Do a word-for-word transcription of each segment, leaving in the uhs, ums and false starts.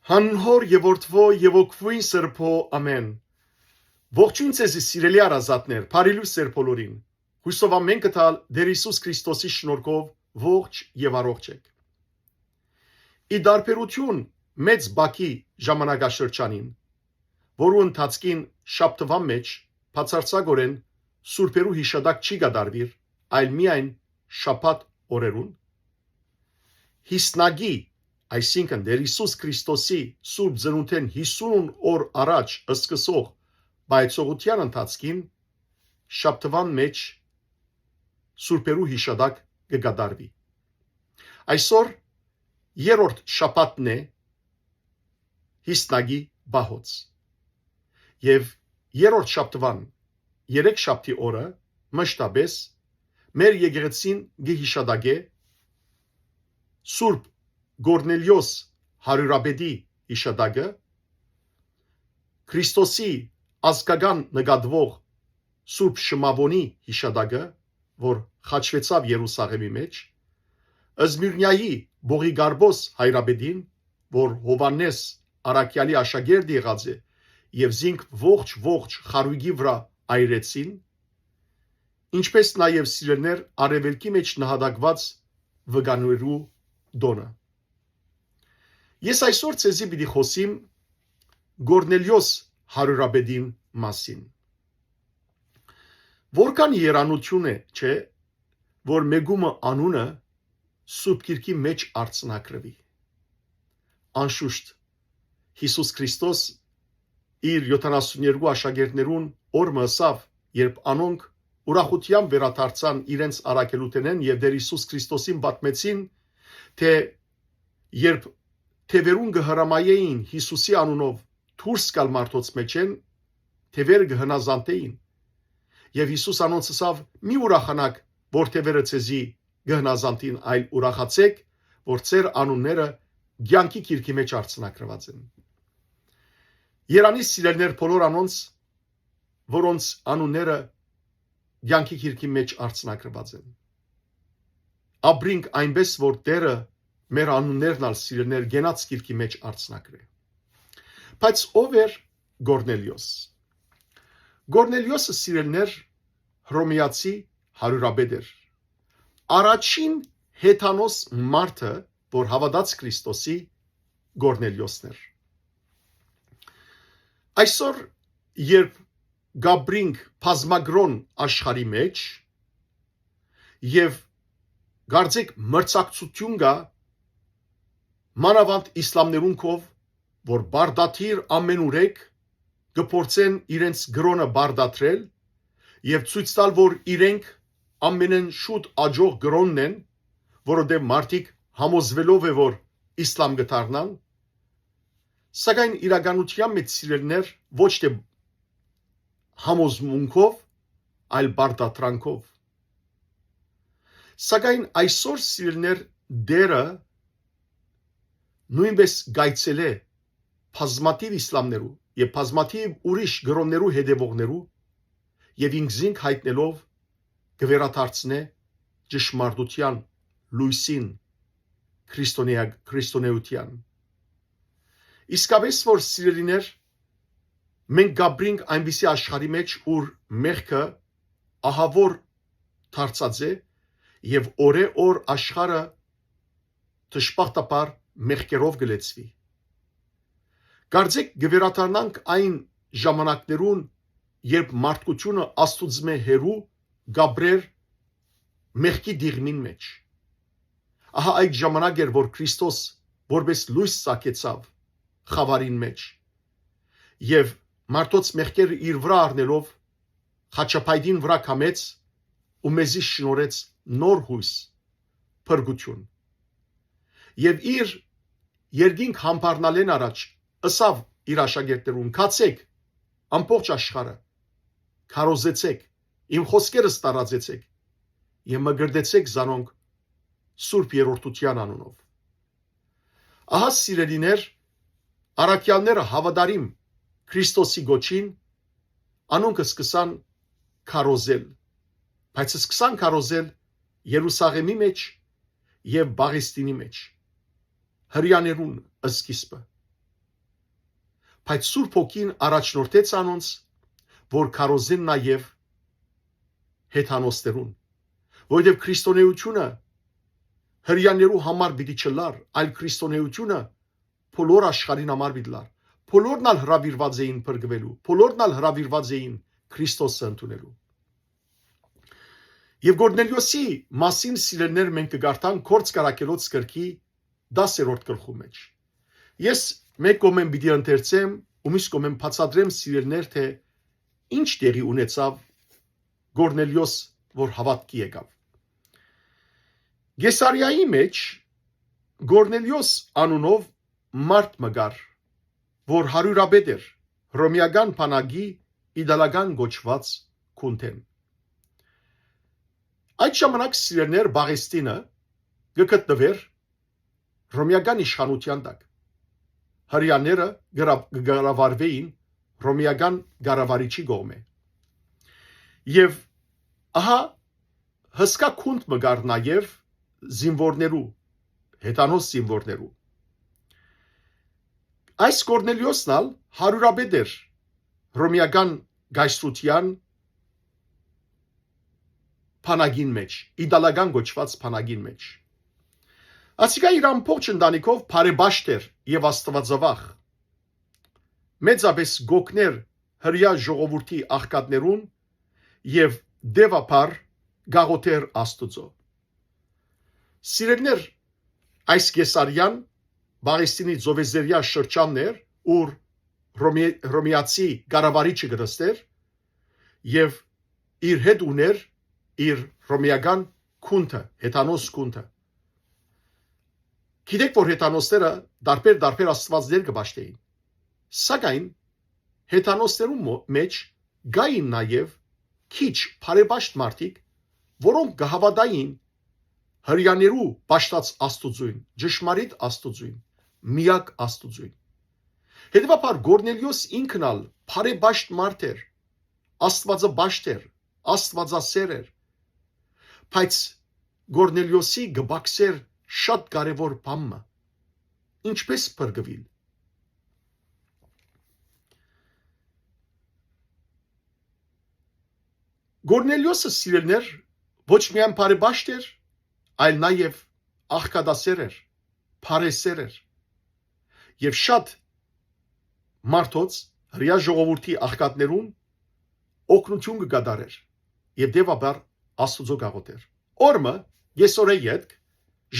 Անուն Հօր եւ Որդւոյ եւ Հոգւոյն Սրբոյ, ամէն։ Ողջոյն ձեզի, սիրելի հարազատներ, բարի լոյս ձեր բոլորին։ Յուսով ամէն կը տալ Տէր Յիսուս Քրիստոսի շնորհքով ողջ եւ առողջ էք։ Ի տարբերութիւն մեծ բակի ժամանակաշրջանին, որու ընթացքին շաբթուան մէջ բացարձակօրէն սուրբերու յիշատակ չի կատարուիր, այլ միայն շաբաթ օրերուն, յիսնակի, այսինքն Տէր Յիսուս Քրիստոսի սուրբ ծնունդէն յիսուն օր առաջ սկսող պայծողութեան ընթացքին շաբթուան մէջ սուրբերու յիշատակ կը կատարուի։ Այսօր երրորդ շաբաթն է յիսնակի պահոց։ Եւ երրորդ շաբթուան երեք շաբթի օրը մշտապէս մեր եկեղեցին կը յիշատակէ Սուրբ Կորնելիոս հարիւրապետի յիշատակը, Քրիստոսի ազգական նկատուող Սուրբ Շմաւոնի յիշատակը, որ խաչուեցաւ Երուսաղէմի մէջ, Զմիրնիայի Պողիգարպոս հայրապետին, որ Յովհաննէս Առաքեալի աշակերտը եղած է եւ զինք ողջ-ողջ խարոյկի վրայ այրեցին, ինչպէս նաեւ, սիրելիներ, արեւելքի մէջ նահատակուած վկաներու տօնը։ Ես այսօր ձեզի պիտի խօսիմ Կորնելիոս հարիւրապետին մասին։ Որքան երանութիւն է, չէ՞, որ մեկու մը անունը Սուրբ Գիրքի մէջ արձանագրուի։ Անշուշտ, Յիսուս Քրիստոս իր յոթանասուն երկու աշակերտներուն օր մը ըսաւ, երբ անոնք ուրախութեամբ վերադարձան իրենց առաքելութենէն եւ Տէր Յիսուս Քրիստոսին պատմեցին, թէ երբ թեւերուն կը հրամայէին Յիսուսի անունով դուրս գալ մարդոց մէջէն, թեւերը կը հնազանդէին։ Եւ Յիսուս անոնց ըսաւ. «Մի ուրախանաք, որ թեւերը ձեզի կը հնազանդին, այլ ուրախացէք, որ ձեր անունները կեանքի գիրքի մէջ արձանագրուած են»։ Երանի, սիրելիներ, բոլոր անոնց, որոնց անունները կեանքի գիրքի մէջ արձանագրուած են։ Ապրինք այնպէս, որ Տէրը մեր անուններն ալ, սիրելիներ, կենաց գիրքի մէջ արձանագրէ։ Բայց ո՞վ էր Կորնելիոս։ Կորնելիոսը, սիրելիներ, հռոմեացի հարիւրապետ էր։ Առաջին հեթանոս մարդը, որ հաւատաց Քրիստոսի, Կորնելիոսն էր։ Այսօր, երբ կապրինք բազմակրօն աշխարհի մէջ եւ կարծեք մրցակցութիւն կայ, մանաւանդ իսլամներուն քով, որ պարտադիր ամենուրեք կը փորձեն իրենց կրօնը պարտադրել եւ ցոյց տալ, որ իրենք ամենէն շուտ աճող կրօնն են, որովհետեւ մարդիկ համոզուելով է, որ իսլամ կը դառնան, սակայն իրականութեան մէջ, սիրելիներ, ոչ թէ համոզմունքով, այլ պարտադրանքով։ Սակայն այսօր, սիրելիներ, Տէրը նոյնպէս կայցելէ բազմաթիւ իսլամներու եւ բազմաթիւ ուրիշ կրօններու հետեւողներու եւ ինքզինք յայտնելով կը վերադարձնէ ճշմարտութեան, լոյսին, քրիստոնեայ-, քրիստոնէութեան։ Իսկապէս որ, սիրելիներ, մենք կապրինք այնպիսի աշխարհի մէջ, ուր մեղքը ահաւոր դարձած է եւ օրէ օր աշխարհը դժբախտաբար մեղքերով կը լեցուի։ Կարծեք կը վերադառնանք այն ժամանակներուն, երբ մարդկությունը Աստուծմէ հեռու կապրեր մեղքի դիղմին մէջ։ Ահա այդ ժամանակ էր, որ Քրիստոս որպես լոյս ծագեցաւ խաւարին մէջ եւ մարդոց մեղքերը իր վրայ առնելով, խաչապայտին վրայ կամեց ու մեզի շնորհեց նոր յոյս, փրկութիւն։ Եւ իր երկինք համբարնալէն առաջ ըսաւ իր աշակերտներուն. «Գացէք ամբողջ աշխարհը, քարոզեցէք, իմ խօսքերս տարածեցէք եւ մկրտեցէք զանոնք Սուրբ Երրորդութեան անունով»։ Ահա, սիրելիներ, առաքեալները հաւատարիմ Քրիստոսի գոչին, անոնք սկսան քարոզել, բայց սկսան քարոզել Երուսաղէմի մէջ եւ Պաղեստինի մէջ, հրեաներուն սկիզբը։ բայց Սուրբ Հոգին առաջնորդեց անոնց, որ քարոզեն նաեւ հեթանոսներուն, որովհետեւ քրիստոնէութիւնը հրեաներու համար պիտի չըլլար, այլ քրիստոնէութիւնը բոլոր աշխարհին համար պիտի ըլլար։ Բոլորն ալ հրաւիրուած էին փրկուելու, բոլորն ալ հրաւիրուած էին Քրիստոսը ընդունելու։ Եւ Կորնելիոսի մասին, սիրելիներ, մենք կը կարդանք Գործք առաքելոց գրքի դասերորդ գլխու մէջ։ Ես մէկ կողմէն պիտի ընթերցեմ ու մյուս կողմէն բացատրեմ, սիրելիներ, թէ ինչ տեղի ունեցաւ Կորնելիոս, որ հաւատքի եկաւ։ Կեսարիայի մէջ Կորնելիոս անունով մարդ մը կար, որ հարիւրապետ էր Հռոմէական բանակի Իտալական կոչուած քունթէն։ Այդ ժամանակ, սիրելիներ, Պաղեստինը կը գտնուէր Հռոմէական իշխանութեան տակ։ Հրեաները կը կառավարուէին Հռոմէական կառավարիչի կողմէ։ Եւ ահա, հսկայ քունթ մը կար նաեւ զինուորներու, հեթանոս զինուորներու։ Այս Կորնելիոսն ալ հարիւրապետ էր Հռոմէական կայսրութեան բանակին մէջ, Իտալական կոչուած բանակին մէջ։ Ասիկա իր ամբողջ ընտանիքով բարեպաշտ էր եւ աստուածավախ։ Մեծապէս կ'օգնէր հրեայ ժողովուրդի աղքատներուն եւ դեւաբար կ'աղօթէր Աստուծոյ։ Սիրելիներ, այս Կեսարիան Պաղեստինի ծովեզերեայ շրջանն էր, ուր Հռոմի-, Հռոմեացի կառավարիչը կը նստէր եւ իր հետ ունէր իր հռոմէական քունթը, հեթանոս քունթը։ Գիտեք, որ հեթանոսները տարբեր-տարբեր աստուածներ կը պաշտէին, սակայն հեթանոսներուն մո-, մէջ կային նաեւ քիչ բարեպաշտ մարդիկ, որոնք կը հաւատային հրեաներու պաշտած Աստուծոյն, ճշմարիտ Աստուծոյն, միակ Աստուծոյն։ Հետեւաբար Կորնելիոս ինքն ալ բարեպաշտ մարդ էր, աստուածապաշտ էր, աստուածասէր էր, բայց Կորնելիոսի կը պակսէր շատ կարեւոր բան մը, ինչպէս փրկուիլ։ Կորնելիոսը, սիրելիներ, ոչ միայն բարեպաշտ էր, այլ նաեւ աղքատասէր էր, բարեսէր էր։ Եւ շատ մարդոց, հրեայ ժողովուրդի աղքատներուն օգնութիւն կը կատարէր եւ դեւաբար Աստուծոյ կ'աղօթէր։ Օր մը, կեսօրէ ետք,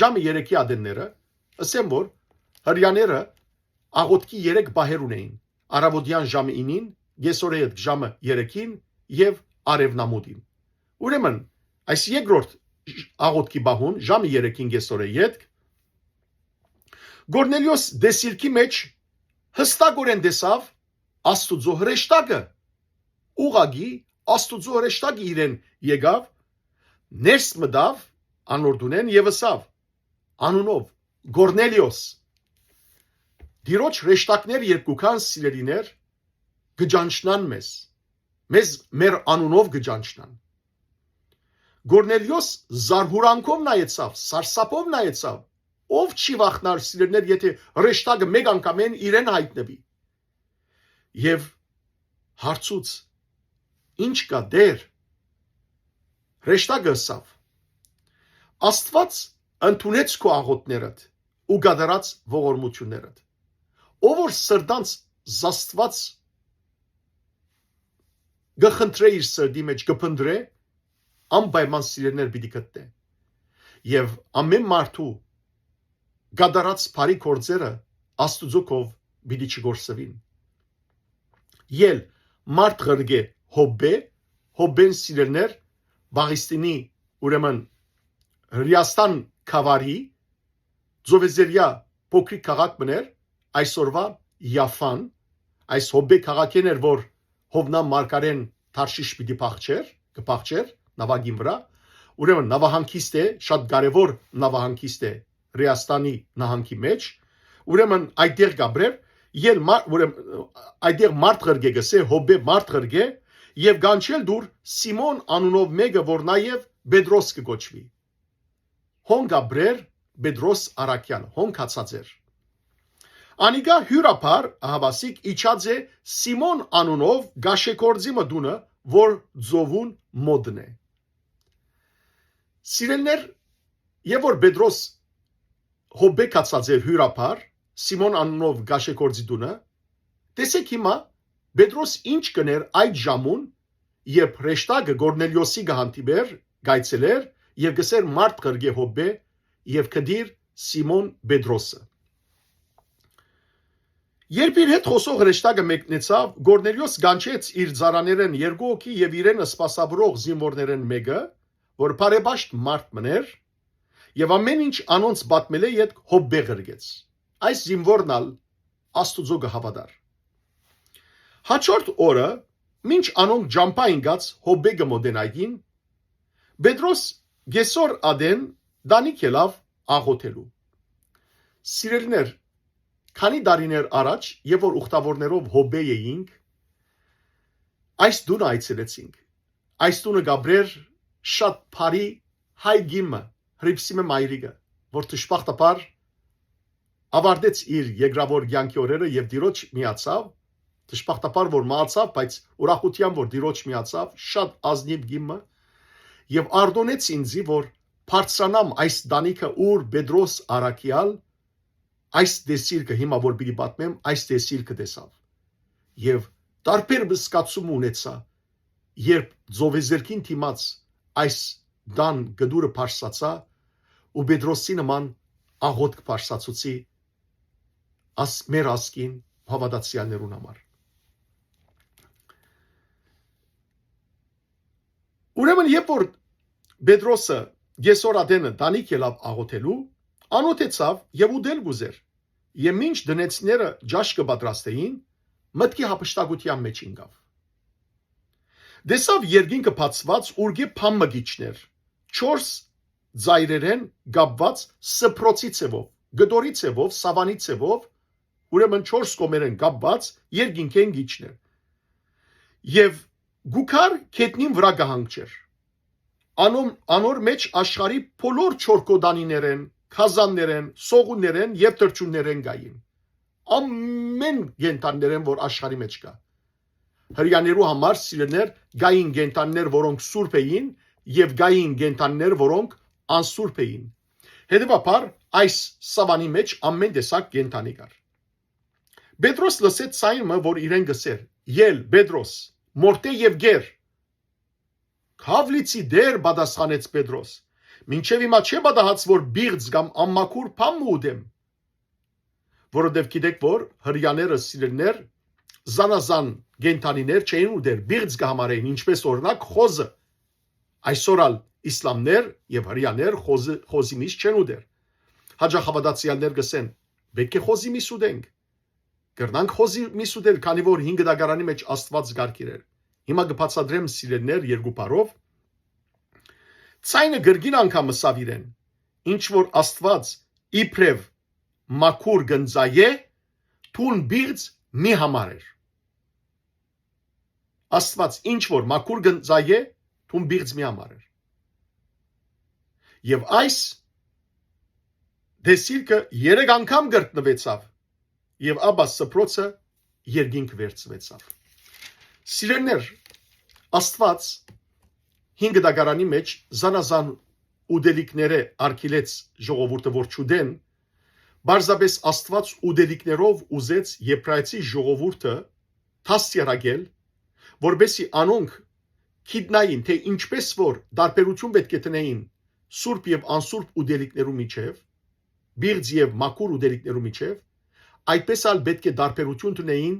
ժամը երեքի ատենները, ըսեմ որ հրեաները աղօթքի երեք պահեր ունէին. առաւօտեան ժամը ինին, կեսօրէ ետք ժամը երեքին եւ արեւնամուտին։ Ուրեմն, այս երկրորդ աղօթքի պահուն, ժամը երեքին կեսօրէ ետք, Կորնելիոս տեսիլքի մէջ յստակօրէն տեսաւ Աստուծոյ հրեշտակը։ Ուղղակի Աստուծոյ հրեշտակը իրեն եկաւ, ներս մտաւ անոր տունէն եւ ըսաւ անունով. «Կորնելիոս, Տիրոջ հրեշտակներ երբ կու գան, սիրելիներ, կը ճանչնան մեզ, մեզ մեր անունով կը ճանչնան»։ Կորնելիոս զարհուրանքով նայեցաւ, սարսափով նայեցաւ։ Ո՞վ չի վախնար, սիրելիներ, եթէ հրեշտակը մէկ անգամէն իրեն յայտնուի։ Եւ հարցուց. «Ի՞նչ կայ, Տէր»։ Հրեշտակը ըսաւ. «Աստուած ընդունեց քու աղօթքներդ ու կատարած ողորմութիւններդ։ Ով որ սրտանց զաստուած կը խնդրէ, իր սրտի մէջ կը փնտռէ, անպայման, սիրելիներ, պիտի գտնէ։ Եւ ամէն մարդու կատարած բարի գործերը Աստուծոյ քով պիտի չկորսուին»։ Ել մարդ ղրկէ Հոբբէ, Հոբբէն, սիրելիներ, Պաղեստինի, ուրեմն, Հրեաստան գաւառի ծովեզերեայ փոքրիկ քաղաք մըն էր, այսօրուայ Յաֆան, այս Հոբբէ քաղաքէն էր, որ Հովնան մարգարէն Թարշիշ պիտի փախչէր, կը փախչէր նաւակին վրայ։ Ուրեմն նաւահանգիստ է, շատ կարեւոր նաւահանգիստ է Հրեաստանի նահանգի մէջ։ Ուրեմն այդտեղ կ'ապրեր, ել մա-, ուրեմն, այդտեղ մարդ ղրկէ, կ'ըսէ, Հոբբէ մարդ ղրկէ, եւ կանչել դուր Սիմոն անունով մէկը, որ նաեւ Պետրոս կը կոչուի։ Հոն կ'ապրեր Պետրոս առաքեալ, հոն գացած էր։ Անիկա հիւրաբար ահաւասիկ իջած է Սիմոն անունով կաշեկորձի մը տունը, որ ծովուն մօտն է։ Սիրելիներ, եւ որ Պետրոս Յոպպէ գացած էր հիւրաբար Սիմոն անունով կաշեկորձի տունը, տեսէք հիմա Պետրոս ինչ կ'ընէր այդ ժամուն, երբ հրեշտակը Կորնելիոսի կը հանդիպէր, կ'այցելէր եւ կ'ըսէր. «Մարդ ղրկէ Յոպպէ եւ գտիր Սիմոն Պետրոսը»։ Երբ իր հետ խօսող հրեշտակը մեկնեցաւ, Կորնելիոս կանչեց իր ծառաներէն երկու հոգի եւ իրեն սպասաւորող զինուորներէն մէկը, որ բարեպաշտ մարդ մըն էր, եւ ամէն ինչ անոնց պատմելէ ետք Յոպպէ ղրկեց։ Այս զինուորն ալ Աստուծոյ կը հաւատար։ Հաջորդ օրը, մինչ անոնք ճամբայ ինկած Յոպպէ կը մօտենային, Պետրոս կէսօր ատեն տանիք ելաւ աղօթելու։ Սիրելիներ, քանի տարիներ առաջ, երբ որ ուխտաւորներով Յոպպէ էինք, այս տունը այցելեցինք։ Այս տունը կ'ապրէր շատ բարի հայ կին մը, Հրիփսիմէ մայրիկը, որ դժբախտաբար աւարտեց իր երկրաւոր կեանքի օրերը եւ Տիրոջ միացաւ, դժբախտաբար որ մահացաւ, բայց ուրախութեան որ Տիրոջ միացաւ, շատ ազնիւ կին մը, եւ արտօնեց ինծի, որ բարձրանամ այս տանիքը, ուր Պետրոս առաքեալ այս տեսիլքը, հիմա որ պիտի պատմեմ, այս տեսիլքը տեսաւ։ Եւ տարբեր զգացում ունեցայ, երբ ծովեզերքին դիմաց այս տան կտուրը բարձրացայ ու Պետրոսի նման աղօթք բարձրացուցի աս-, մեր ազգին, հաւատացեալներուն համար։ Ուրեմն, երբ որ Պետրոսը կէսօր ատենը տանիք ելաւ աղօթելու, անօթեցաւ եւ ուտել կ'ուզէր, եւ մինչ տնեցիները ճաշ կը պատրաստէին, մտքի յափշտակութեան մէջ ինկաւ։ Տեսաւ երկինքը բացուած, ուրկէ բան մը կ'իջնէր, չորս ծայրերէն կապուած սփռոցի ձեւով, կտորի ձեւով, սաւանի ձեւով, ուրեմն չորս կողմերէն կապուած երկինքէն կ'իջնէր։ Եւ գուքար գետնին վրայ կը հանգչէր։ Անոն-, անոր մէջ աշխարհի բոլոր չորքոտանիներէն, գազաններէն, սողուններէն եւ թռչուններէն կային։ Ամէն կենդաններէն, որ աշխարհի մէջ կայ։ Հրեաներու համար, սիրելիներ, կային կենդաններ, որոնք սուրբ էին, եւ կային կենդաններ, որոնք անսուրբ էին։ Հետեւաբար, այս սաւանի մէջ ամէն տեսակ կենդանի կար։ Պետրոս լսեց ձայն մը, որ իրեն կ'ըսէր. «Ել, Պետրոս, մորթէ եւ կեր»։ «Քաւ լիցի, Տէր», պատասխանեց Պետրոս, «մինչեւ հիմա չէ պատահած որ պիղծ կամ անմաքուր բան մը ուտեմ»։ Որովհետեւ գիտէք որ հրեաները, սիրելիներ, զանազան կենդանիներ չէին ուտեր, պիղծ կը համարէին, ինչպես օրինակ խոզը։ Այսօր ալ իսլամներ եւ հրեաներ խոզը, խոզի միս չեն ուտեր։ Հաճախ հաւատացեալներ կ'ըսեն. «Պէտք է խոզի միս ուտենք»։ Կրնանք խոզի միս ուտել, քանի որ հին կտակարանի մէջ Աստուած կարգ իրեր։ Հիմա կը բացատրեմ, սիրելիներ, երկու բառով։ Ձայնը կրկին անգամ ըսաւ իրեն. «Ինչ որ Աստուած իբրեւ մաքուր կ'ընծայէ, դուն պիղծ մի համարեր»։ Աստուած ինչ որ մաքուր կ'ընծայէ, դուն պիղծ մի համարեր։ Եւ այս տեսիլքը երեք անգամ կրկնուեցաւ, եւ ապա սփռոցը երկինք վերցուեցաւ։ Սիրելիներ, Աստուած հին կտակարանի մէջ զանազան ուտելիքներէ արգիլեց ժողովուրդը որ չուտեն, պարզապէս Աստուած ուտելիքներով ուզեց Եբրայեցի ժողովուրդը դաստիարակել, որպեսզի անոնք գիտնային, թէ ինչպես որ տարբերութիւն պէտք է դնէին սուրբ եւ անսուրբ ուտելիքներու միջեւ, պիղծ եւ մաքուր ուտելիքներու միջեւ, այդպես ալ պէտք է տարբերութիւն դնէին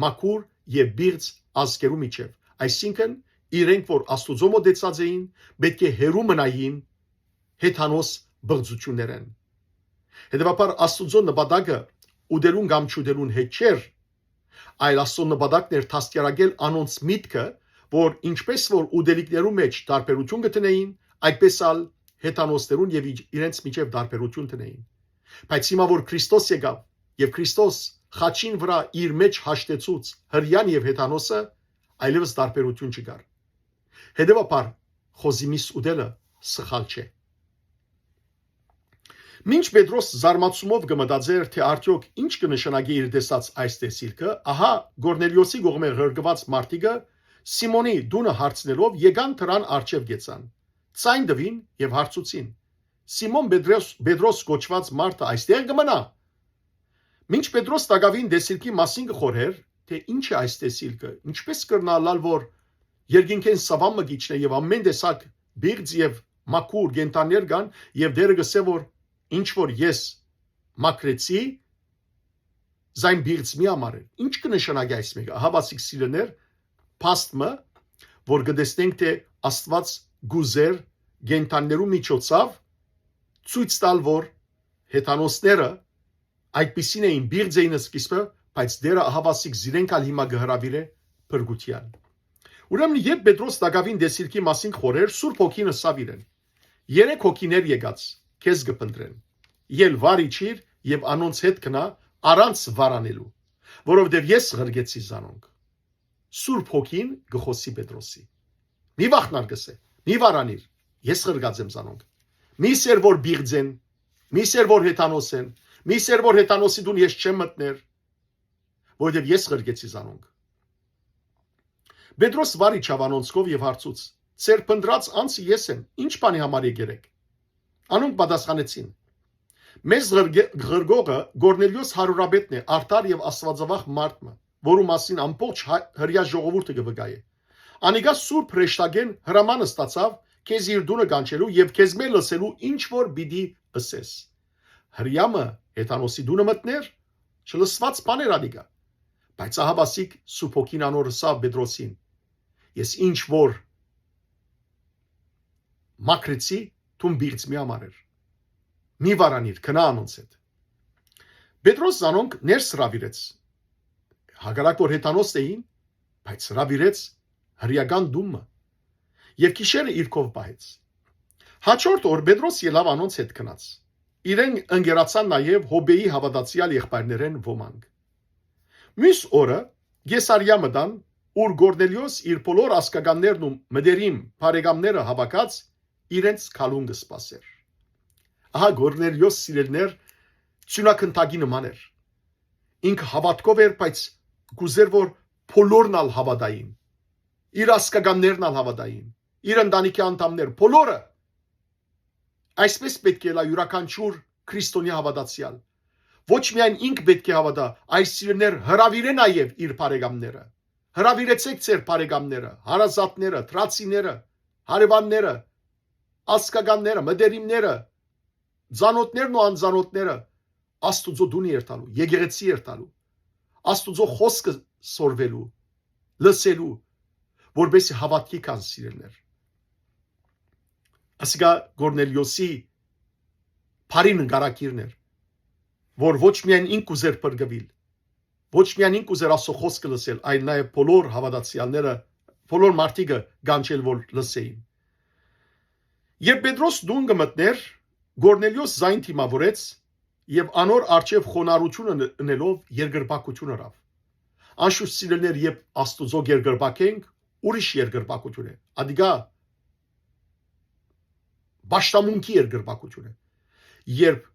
մաքուր եւ պիղծ ազգերու միջեւ, այսինքն իրենք որ Աստուծոյ մօտեցած էին, պէտք է հեռու մնային հեթանոս պղծութիւններէն։ Հետեւաբար Աստուծոյ նպատակը ուտելուն կամ չուտելուն հետ չէր, այլ Աստուծոյ նպատակն էր դաստիարակել անոնց միտքը, որ ինչպես որ ուտելիքներու մէջ տարբերութիւն կը դնէին, այդպես ալ հեթանոսներուն եւ իջ-, իրենց միջեւ տարբերութիւն դնէին։ Բայց հիմա որ Քրիստոս եկաւ եւ Քրիստոս խաչին վրայ իր մէջ հաշտեցուց հրեան եւ հեթանոսը, այլեւս տարբերութիւն չկար։ Հետեւաբար խոզի միս ուտելը սխալ չէ։ Մինչ Պետրոս զարմացումով կը մտածէր, թէ արդեօք ինչ կը նշանակէ իր տեսած այս տեսիլքը, ահա Կորնելիոսի կողմէ ղրկուած մարդիկը Սիմոնի տունը հարցնելով եկան դրան առջեւ գեցան, ձայն տուին եւ հարցուցին. «Սիմոն Պետրոս, Պետրոս կոչուած մարդը այստեղ կը մնա»։ Մինչ Պետրոս տակաւին տեսիլքի մասին կը խորհէր, թէ ինչ է այս տեսիլքը, ինչպէս կրնայ ըլլալ, որ երկինքէն սաւան մը կ'իջնէ եւ ամէն տեսակ բիղձ եւ մաքուր կենդաններ կան, եւ Տէրը կ'ըսէ, որ ինչ որ ես մաքրեցի, զայն բիղձ մի համար է։ Ինչ կը նշանակի այս մէկը։ Ահա, սիրելիներ, փաստ մը, որ կը տեսնենք, թէ Աստուած կ'ուզէր կենդաններու միջոցով ցոյց տալ, որ հեթանոսները այդպիսին էին, բիղձ էին սկիզբը, բայց Տէրը, ահա, զիրենք ալ հիմա կը հրաւիրէ փրկութեան։ Ուրեմն, երբ Պետրոս տակաւին տեսիլքի մասին խորհէր, Սուրբ Հոգին ըսաւ իրեն. «Երեք հոգիներ եկած քեզ կը փնտռեն։ Ել վար իջիր եւ անոնց հետ գնա առանց վարանելու, որովհետեւ ես ղրկեցի զանոնք»։ Սուրբ Հոգին կը խօսի Պետրոսի. «Մի վախնար», կ'ըսէ, «մի վարանիր, ես ղրկած եմ զանոնք։ Մի սեր որ բիղձ են, մի սեր որ հեթանոս են, մի սեր որ հեթանոսի տուն ես չեմ մտներ, որովհետեւ ես ղրկեցի զանոնք»։ Պետրոս վար իջաւ անոնցքով եւ հարցուց. «Ձեր փնտռած անձը ես եմ, ինչ բանի համար եկեր էք»։ Անոնք պատասխանեցին. «Մեզ ղրկե-, ղրկողը Կորնելիոս հարիւրապետն է, արդար եւ աստուածավախ մարդ մը, որու մասին ամբողջ հայ-, Հրեայ ժողովուրդը կը վկայէ։ Անիկա սուրբ հրեշտակէն հրաման ստացաւ քեզ իր տունը կանչելու եւ քեզմէ լսելու ինչ որ պիտի ըսես»։ Հրեայ մը հեթանոսի տունը մտներ, չլսուած բաներ անիկա։ Բայց ահա, սուրբ հոգին անոր ըսաւ Պետրոսին. «Ես ինչ որ մաքրեցի, դուն պիղծ մի համար էր։ Մի վարանիր, գնա անոնց հետ»։ Պետրոս զանոնք ներս հրաւիրեց։ Հակառակ որ հեթանոս էին, բայց հրաւիրեց հրեական տուն մը եւ գիշերը իր քով պահեց։ Հաջորդ օր Պետրոս ելաւ անոնց հետ գնաց։ Իրեն ընկերացան նաեւ Յոպէի հաւատացեալ եղբայրներէն ոմանք։ Մյուս օրը Կեսարիա մտան, ուր Կորնելիոս իր բոլոր ազգականներն ու մտերիմ բարեկամները հաւաքած իրենց քալուն կը սպասէր։ Ահա Կորնելիոս, սիրելիներ, ձիւնագնդակի նման էր։ Ինքը հաւատքով էր, բայց կ'ուզէր, որ բոլորն ալ հաւատային։ Իր ազգականներն ալ հաւատային, իր ընտանիքի անդամներ, բոլորը։ Այսպես պէտք է ըլլայ իւրաքանչիւր քրիստոնեայ հաւատացեալ։ Ոչ միայն ինք պէտք է հաւատայ, այլ, սիրելիներ, հրաւիրէ նաեւ իր բարեկամները։ Հրաւիրեցէք ձեր բարեկամները, հարազատները, դրացիները, հարեւանները, ազգականները, մտերիմները, ծանօթներն ու անծանօթները Աստուծոյ տունը երթալու, եկեղեցի երթալու, Աստուծոյ խօսքը սորվելու, լսելու, որպեսզի հաւատքի գան, սիրելիներ։ Ասիկա Կորնելիոսի բարի նկարագիրն էր, որ ոչ միայն ինք կ'ուզէր փրկուիլ, ոչ միայն ինք կ'ուզէր Աստուծոյ խօսքը լսել, այլ նաեւ բոլոր հաւատացեալները, բոլոր մարդիկը կանչել որ լսէին։ Երբ Պետրոս տուն կը մտներ, Կորնելիոս զայն դիմաւորեց եւ անոր առջեւ խոնարհութիւնը ընելով երկրպագութիւն ըրաւ։ Անշուշտ, սիրելիներ, երբ Աստուծոյ երկրպագ ենք, ուրիշ երկրպագութիւն է։ Ադիկա պաշտամունքի երկրպագութիւն է։ Երբ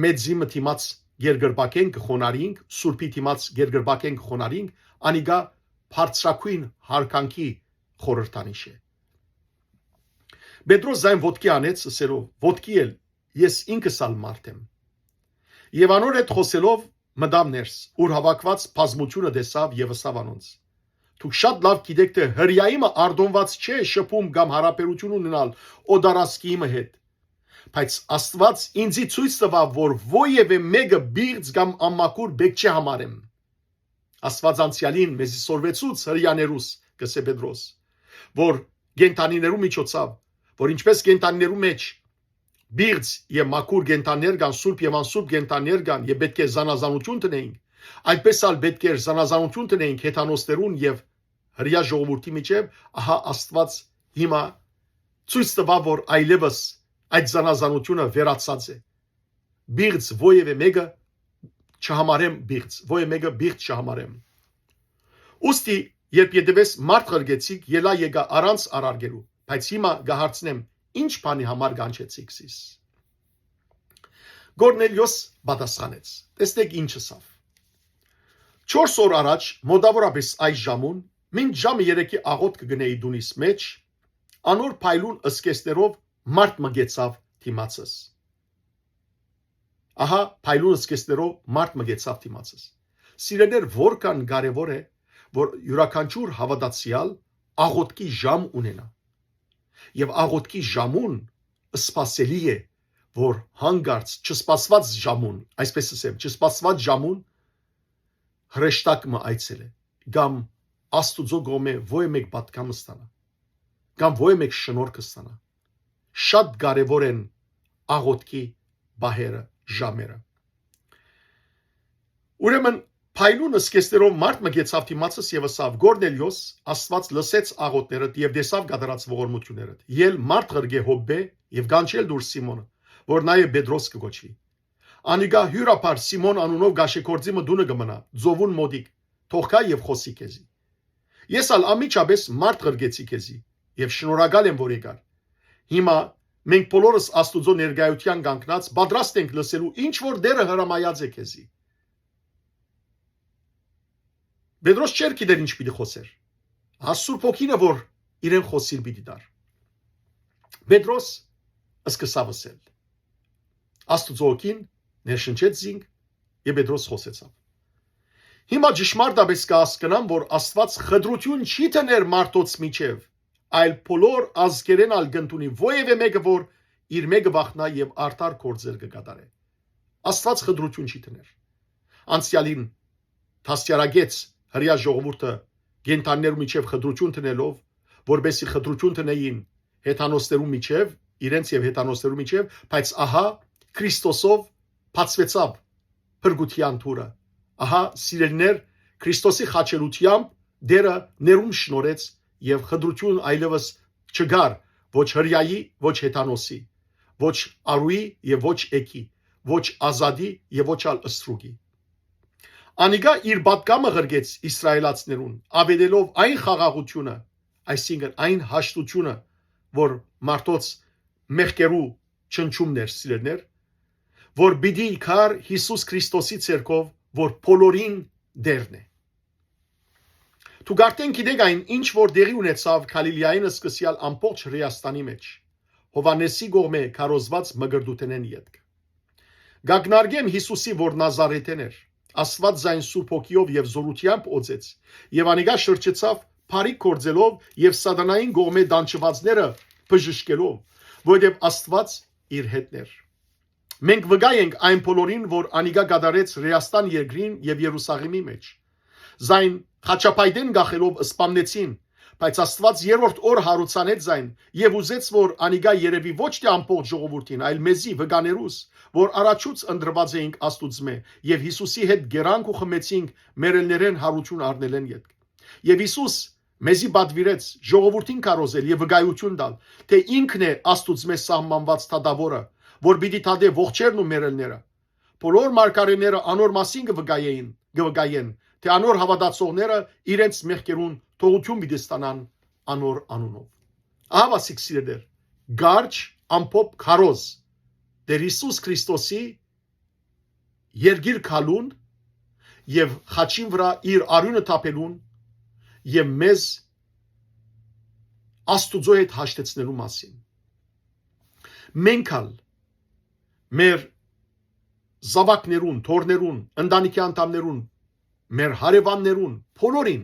մեծի մը դիմաց երկրպագ ենք, կը խոնարհինք, սուրբի դիմաց երկրպագ ենք, կը խոնարհինք, անիկա բարձրագոյն յարգանքի խորհրդանիշ է։ Պետրոս զայն ոտքի անեց, ըսելով. «Ոտքի ել, ես ինքս ալ մարդ եմ»։ Եւ անոր հետ խօսելով մտաւ ներս, ուր հաւաքուած բազմութիւնը տեսաւ եւ ըսաւ անոնց. «Դուք շատ լաւ գիտէք, թէ Հրեայի մը արտօնուած չէ շփում կամ յարաբերութիւն ունենալ օտարազգի մը հետ։ Բայց Աստուած ինծի ցոյց տուաւ, որ որեւէ մէկը պիղծ կամ անմաքուր պէտք չէ համարեմ»։ Աստուած անցեալին մեզի սորվեցուց Հրեաներուս, կ'ըսէ Պետրոս, որ կենդանիներու միջոցով, որ ինչպէս կենդանիներու մէջ պիղծ եւ մաքուր կենդանիներ կան, սուրբ եւ անսուրբ կենդանիներ կան, եւ պէտք է զանազանութիւն դնենք, այդպես ալ պէտք է զանազանութիւն դնենք հեթանոսներուն եւ Հրեայ ժողովուրդի միջեւ, ահա Աստուած հիմա ցոյց տուաւ, որ այլեւս այդ զանազանութիւնը վերացած է։ Պիղծ որեւէ մէկը չհամարեմ պիղծ, որեւէ մէկը պիղծ չհամարեմ։ Ուստի, երբ ետեւէս մարդ ղրկեցիք, ելայ եկայ առանց առ արկելու, բայց հիմա կը հարցնեմ, ի՞նչ բանի համար կանչեցիք զիս։ Կորնելիոս պատասխանեց. «Տեսնեք ինչ ըսաւ։ Չորս օր առաջ, մօտաւորապէս այս ժամուն, մինչ ժամը երեքի աղոթքը կ'ընէի տունիս մէջ, անոր փայլուն ըսկեսներով մարդ մը կեցաւ դիմացս»։ Ահա, փայլուն ըսկեսներով մարդ մը կեցաւ դիմացս։ Սիրելիներ, որքան կարեւոր է, որ իւրաքանչիւր հաւատացեալ աղոթքի ժամ ունենայ։ Եւ աղոթքի ժամուն սպասելի է, որ հանկարծ չսպասուած ժամուն, այսպես ասեմ, չսպասուած ժամուն հրեշտակ մը այցելէ, կամ Աստուծոյ կողմէ ոյ մէկ պատգամ ստանայ, կամ ոյ մէկ շնորհք ստանայ։ Շատ կարեւոր են աղոթքի պահերը, ժամերը։ Ուրեմն, փայլուն ըսկեսներով մարդ մը կեցաւ դիմացս եւ ըսաւ. «Կորնելիոս, Աստուած լսեց աղոթներդ եւ տեսաւ կատարած ողորմութիւններդ։ Ել մարդ ղրկէ Յոպպէ եւ կանչել դուր Սիմոնը, որ նաեւ Պետրոս կը կոչուի։ Անիկա հիւրաբար Սիմոն անունով գաշեգործի մը տունը կը մնայ, ծովուն մօտիկ, թող գայ եւ խօսի քեզի։ Ես ալ անմիջապէս մարդ ղրկեցի քեզի եւ շնորհակալ եմ, որ եկար։ Հիմա մենք բոլորս Աստուծոյ ներկայութեան կանգնած պատրաստ ենք լսելու ինչ որ Տէրը հրամայած է քեզի»։ Պետրոս չէր գիտեր ինչ պիտի խօսեր։ Ահա Սուրբ Հոգին է, որ իրեն խօսիլ պիտի տար։ Պետրոս սկսաւ ըսել։ Աստուծոյ Հոգին ներշնչեց զինք եւ Պետրոս խօսեցաւ. «Հիմա ճշմարտապէս կը հասկնամ, որ Աստուած խտրութիւն չի դներ մարդոց միջեւ, այլ բոլոր ազգերէն ալ կ'ընդունի ոեւէ մէկը, որ իրմէ կը վախնայ եւ արդար գործեր կը կատարէ»։ Աստուած խտրութիւն չի դներ։ Անցեալին դաստիարակեց Հրեայ ժողովուրդը կենդանիներու միջեւ խտրութիւն դնելով, որպէսզի խտրութիւն դնէին հեթանոսներու միջեւ, իրենց եւ հեթանոսներու միջեւ, բայց ահա Քրիստոսով բացուեցաւ փրկութեան դուռը։ Ահա, սիրելիներ, Քրիստոսի խաչելութեամբ Տէրը ներում շնորհեց եւ խտրութիւն այլեւս չկար ոչ Հրեայի, ոչ հեթանոսի, ոչ արուի եւ ոչ էգի, ոչ ազատի եւ ոչ ալ ստրուկի։ Անիկա իր պատգամը ղրկեց իսրայելացիներուն, աւետելով այն խաղաղութիւնը, այսինքն այն հաշտութիւնը, որ մարդոց մեղքերու չնչումն էր, սիրելիներ, որ պիտի գար Յիսուս Քրիստոսի ձեռքով, որ բոլորին Տէրն է։ Դուք արդեն գիտէք այն, ինչ որ տեղի ունեցաւ Գալիլիայէն սկսեալ ամբողջ Հրեաստանի մէջ, Յովհաննէսի կողմէ քարոզուած մկրտութենէն ետք։ Կակնարկեմ Յիսուսի, որ Նազարեթէն էր, Աստուած զայն Սուրբ Հոգիով եւ զօրութեամբ օծեց, եւ անիկա շրջեցաւ բարիք գործելով եւ սատանային կողմէ տանջուածները բժշկելով, որովհետեւ Աստուած իր հետն էր։ Մենք վկայ ենք այն բոլորին, որ անիկա կատարեց Հրեաստան երկրին եւ Երուսաղէմի մէջ։ Զայն խաչապայտէն կախելով սպաննեցին, բայց Աստուած երրորդ օր հարուցանեց զայն եւ ուզեց, որ անիկա երեւի ոչ թէ ամբողջ ժողովուրդին, այլ մեզի, վկաներուս, որ առաջուց ընտրուած էինք Աստուծմէ եւ Յիսուսի հետ կերանք ու խմեցինք մեռելներէն հարություն առնելէն ետք։ Եվ Յիսուս մեզի պատվիրեց ժողովուրդին քարոզել եւ վկայություն տալ, թէ ինքն է Աստուծմէ սահմանուած դատաւորը, որ պիտի դատէ ողջերն ու մեռելները։ Բոլոր մարգարէները անոր մասին կը վկայեին, կը վկայեն, թէ անոր հաւատացողները իրենց մեղքերուն թողութիւն պիտի ստանան անոր անունով։ Ահա, ասիկ սիրելիներ, կարճ, ամփոփ քարոզ Տէր Յիսուս Քրիստոսի երկիր գալուն եւ խաչին վրայ իր արիւնը թափելուն եւ մեզ Աստուծոյ հետ հաշտեցնելու մասին։ Մենք ալ մեր զաւակներուն, թոռներուն, ընտանիքի անդամներուն, մեր հարեւաններուն, բոլորին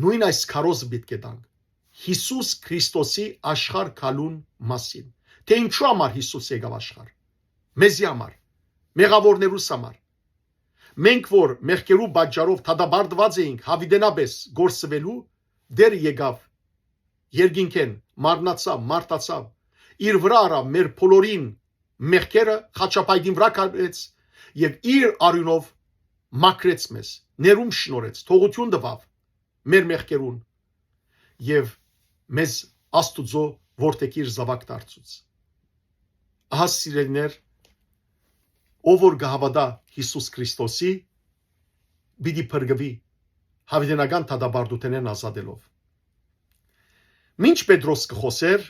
նոյն այս քարոզը պիտի տանք Յիսուս Քրիստոսի աշխարհ գալուն մասին, թէ ինչու համար Յիսուս եկաւ աշխարհ։ Մեզի համար, մեղաւորներուս համար։ Մենք, որ մեղքերու պատճառով դատապարտուած էինք յաւիտենապէս կորսուելու, Տէրը եկաւ երկինքէն, մարմնացաւ, մարդացաւ, իր վրայ առաւ մեր բոլորին մեղքերը, խաչապայտին վրայ քարեց եւ իր արիւնով մաքրեց մեզ, ներում շնորհեց, թողութիւն տուաւ մեր մեղքերուն եւ մեզ Աստուծոյ որդեգիր զաւակ դարձուց։ Ահա, սիրելիներ, ով որ կը հաւատայ Յիսուս Քրիստոսի, պիտի փրկուի յաւիտենական դատապարտութենէն ազատելով։ Մինչ Պետրոս կը խօսէր,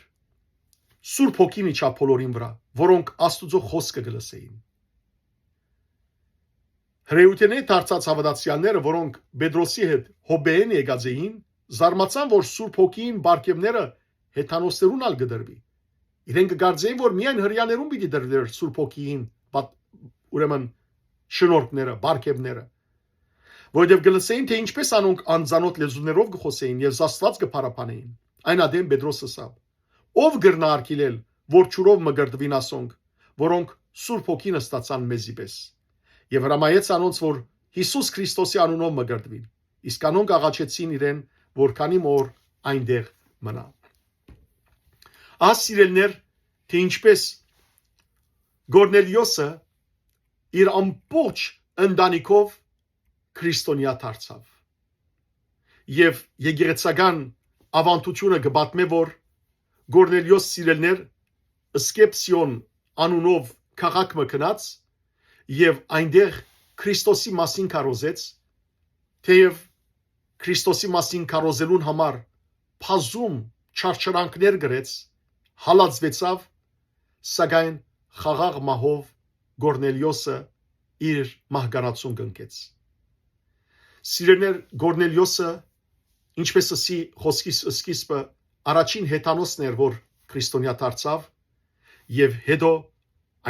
Սուրբ Հոգին իջաւ բոլորին վրայ, որոնք Աստուծոյ խօսքը կը լսէին։ Հրեութենէ դարձած հաւատացեալները, որոնք Պետրոսի հետ Յոպէէն եկած էին, զարմացան, որ Սուրբ Հոգիին պարգեւները հեթանոսներուն ալ կը տրուի։ Իրենք կը կարծէին, որ միայն Հրեաներուն պիտի տրուէր Սուրբ Հոգիին, պատ-, ուրեմն, շնորհքները, պարգեւները, որովհետեւ կը լսէին, թէ ինչպէս անոնք անծանօթ լեզուներով կը խօսէին եւ Աստուած կը փառաբանէին։ Այն ատեն Պետրոս ըսաւ. «Ո՞վ կրնայ արգիլել, որ ջուրով մկրտուին ասոնք, որոնք Սուրբ Հոգին ստացան մեզի պէս»։ Եւ հրամայեց անոնց, որ Յիսուս Քրիստոսի անունով մկրտուին, իսկ անոնք աղաչեցին իրեն, որ քանի մը օր այնտեղ մնայ։ Ահա, սիրելիներ, թէ ինչպէս Կորնելիոսը իր ամբողջ ընտանիքով քրիստոնեայ դարձաւ։ Եւ եկեղեցական աւանդութիւնը կը պատմէ, որ Կորնելիոս, սիրելիներ, Սկեփսիոն անունով քաղաք մը գնաց եւ այնտեղ Քրիստոսի մասին քարոզեց, թէեւ Քրիստոսի մասին քարոզելուն համար բազում չարչարանքներ կրեց, հալածուեցաւ, սակայն խաղաղ մահով Կորնելիոսը իր մահկանացուն կնքեց։ Սիրելիներ, Կորնելիոսը, ինչպէս ըսի խօսքիս սկիզբը, առաջին հեթանոսն էր, որ քրիստոնեայ դարձաւ, եւ հետո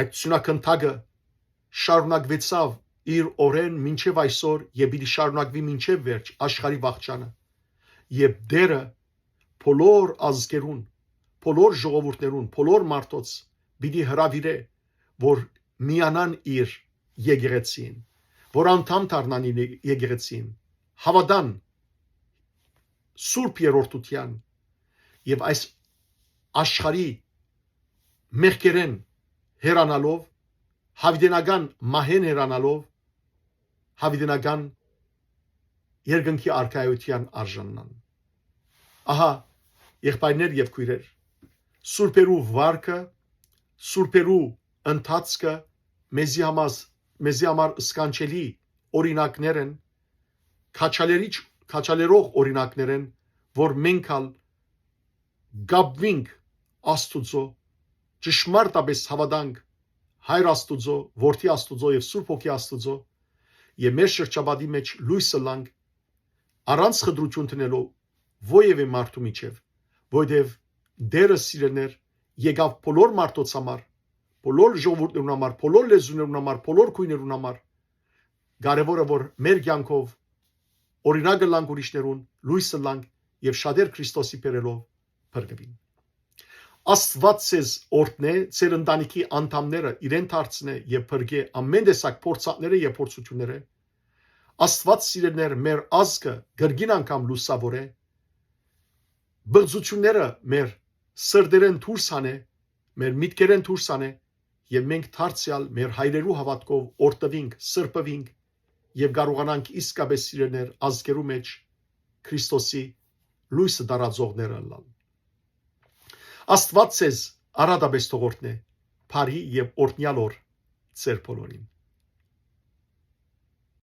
այդ սիւնակնդակը շարունակուեցաւ իր օրէն մինչեւ այսօր եւ պիտի շարունակուի մինչեւ վերջ, աշխարհի վախճանը։ Եւ Տէրը բոլոր ազգերուն, բոլոր ժողովուրդներուն, բոլոր մարդոց պիտի հրաւիրէ, որ միանան իր եկեղեցին, որ անդամ դառնան իր եկեղեցին, հաւատան Սուրբ Երրորդութեան եւ այս աշխարհի մեղքերէն հեռանալով, յաւիտենական մահէն հեռանալով, յաւիտենական երկնքի արքայութեան արժանանան։ Ահա, եղբայրներ եւ քոյրեր, սուրբերու վարկը, սուրբերու ընթացքը մեզի համար, մեզի համար սքանչելի օրինակներ են, քաջալերիչ, քաջալերող օրինակներ են, որ մենք ալ կապուինք Աստուծոյ, ճշմարտապէս հաւատանք Հայր Աստուծոյ, Որդի Աստուծոյ եւ Սուրբ Հոգի Աստուծոյ, եւ մեր շրջապատի մէջ լոյս ըլլանք, առանց խտրութիւն դնելով որեւէ մարդու միջեւ, որովհետեւ Տէրը, սիրելիներ, եկաւ բոլոր մարդոց համար, բոլոր ժողովուրդներուն համար, բոլոր լեզուներուն համար, բոլոր գոյներուն համար։ Կարեւորը, որ մեր կեանքով օրինակ ըլլանք ուրիշներուն, լոյս ըլլանք եւ շատեր Քրիստոսի բերելով փրկուին։ Աստուած ձեզ օրհնէ, ձեր ընտանիքի անդամները իրեն դարձնէ եւ փրկէ ամէն տեսակ փորձանքներէ եւ փորձութիւններէ։ Աստուած, սիրելիներ, մեր ազգը կրկին անգամ լուսաւորէ, բղծութիւնները մեր սրտերէն դուրս հանէ, մեր միտքերէն դուրս հանէ եւ մենք դարձեալ մեր հայրերու հաւատքով օրհնուինք, սրբուինք եւ կարողանանք իսկապէս, սիրելիներ, ազգերու մէջ Քրիստոսի լոյսը տարածողները ըլլալ։ Աստուած ձեզ առատապէս թող օրհնէ, բարի եւ օրհնեալ օր ձեր բոլորին։